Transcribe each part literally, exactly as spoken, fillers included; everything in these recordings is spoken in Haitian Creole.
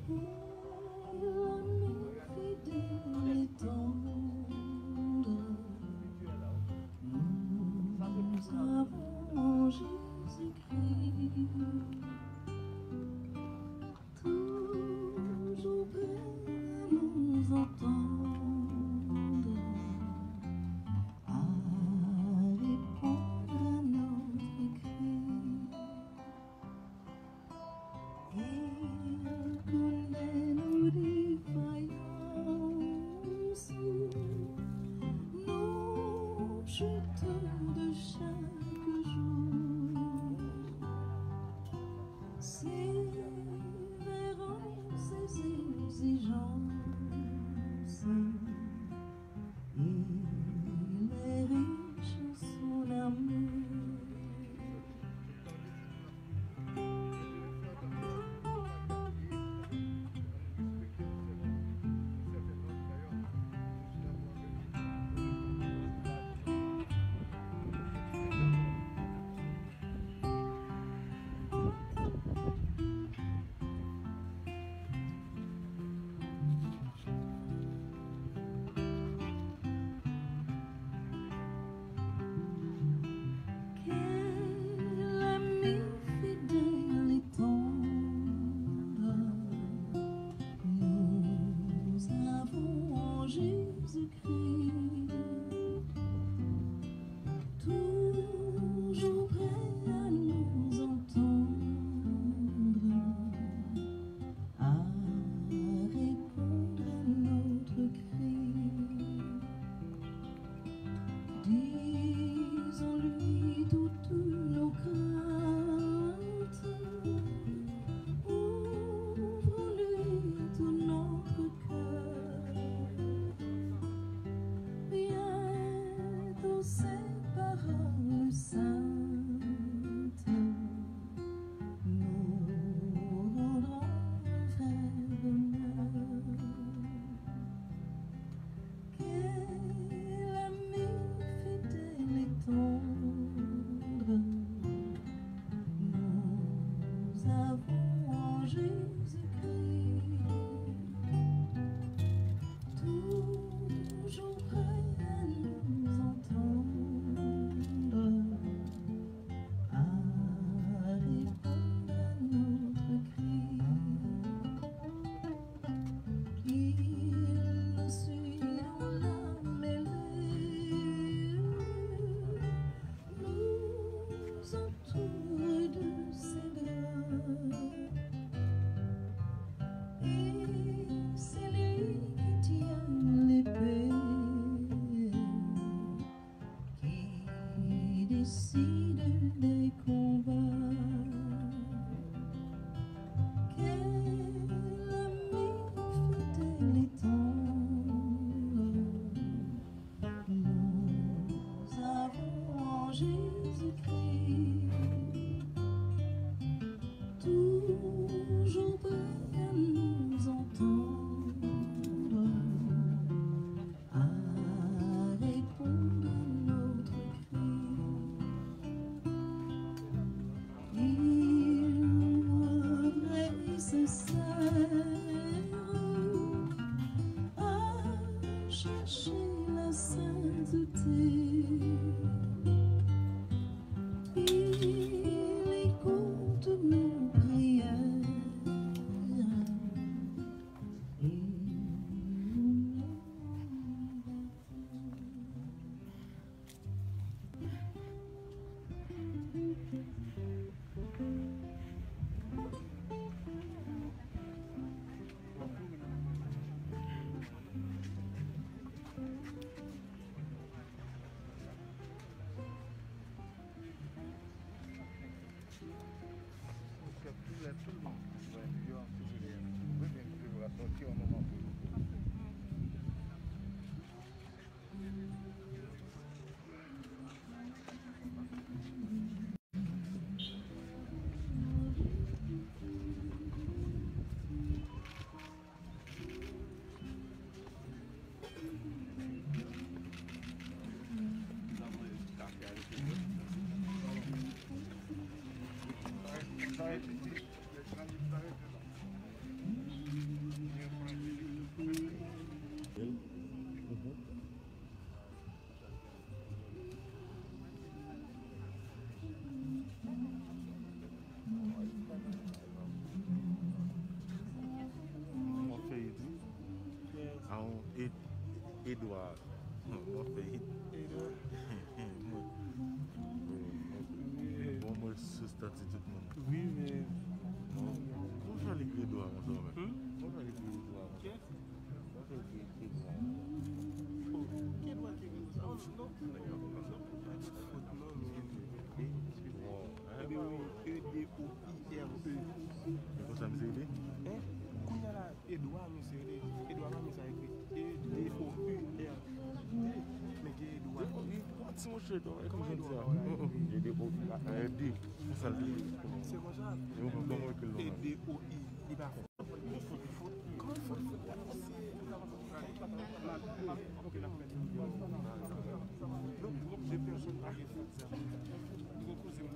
L'ami fidèle et tendre, nous avons en Jésus-Christ, toujours prêt à nous entendre, à répondre à notre cri. Il connaît nos défaillances, nos chutes de chaque jour. Sévère en ses exigences, il est riche en son amour. Quel ami fidèle et tendre, nous avons en Jésus-Christ, toujours prêt à nous entendre, à répondre à notre cri. Disons-lui toutes nos craintes, ouvrons-lui tout notre cœur. Bientôt ses paroles saintes nous rendront le vrai bonheur. Quel ami fidèle et tendre nous avons en Jésus-Christ, toujours prêt à nous entendre, à répondre à notre cri. Il nous suit dans la mêlée, nous entoure de ses bras. Et c'est lui qui tient l'épée, qui décide des combats. Quel ami fidèle et tendre nous avons en Jésus-Christ, toujours prêt à nous entendre, à répondre à notre cri. Il nous voit vrais et sincères, à chercher la sainteté. Il écoute nos prières et nous met en valeur. Di tout moun. Wi, men. Non, non, fè li ekri Edouard konsa menm. Hmm? Non, fè li ekri Edouard konsa. Kiyès? Non, fè li ekri Edouard. Oh, ki Edouard ki ekri konsa? Oh, non, non, non, non, non, non, non. Bon, hein? Ebyen, wi, E D O I R E. E konsa misye ekri? Hein? Kounye a la, Edouard, misye rele Edouard, pa misye ekri E D O U R D. Men gen Edouard. Edouard, ti monchè, Edouard, e kòman Edouard? Edouard, Edouard. E D O U R D. Konsa l te ye. Se konsa. E ou menm, kòman w ekri l non? E D O I, li pa fò. Kòman fò? Yon gwoup de pèsòn pa gen fòt sa. Nou koze.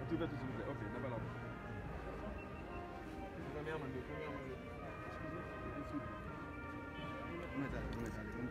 Tout à fait, s'il vous plaît. Ok, n ap al anvan. Premyèman, de, premyèman, de. Eskize. Ou mèt ale, ou mèt ale.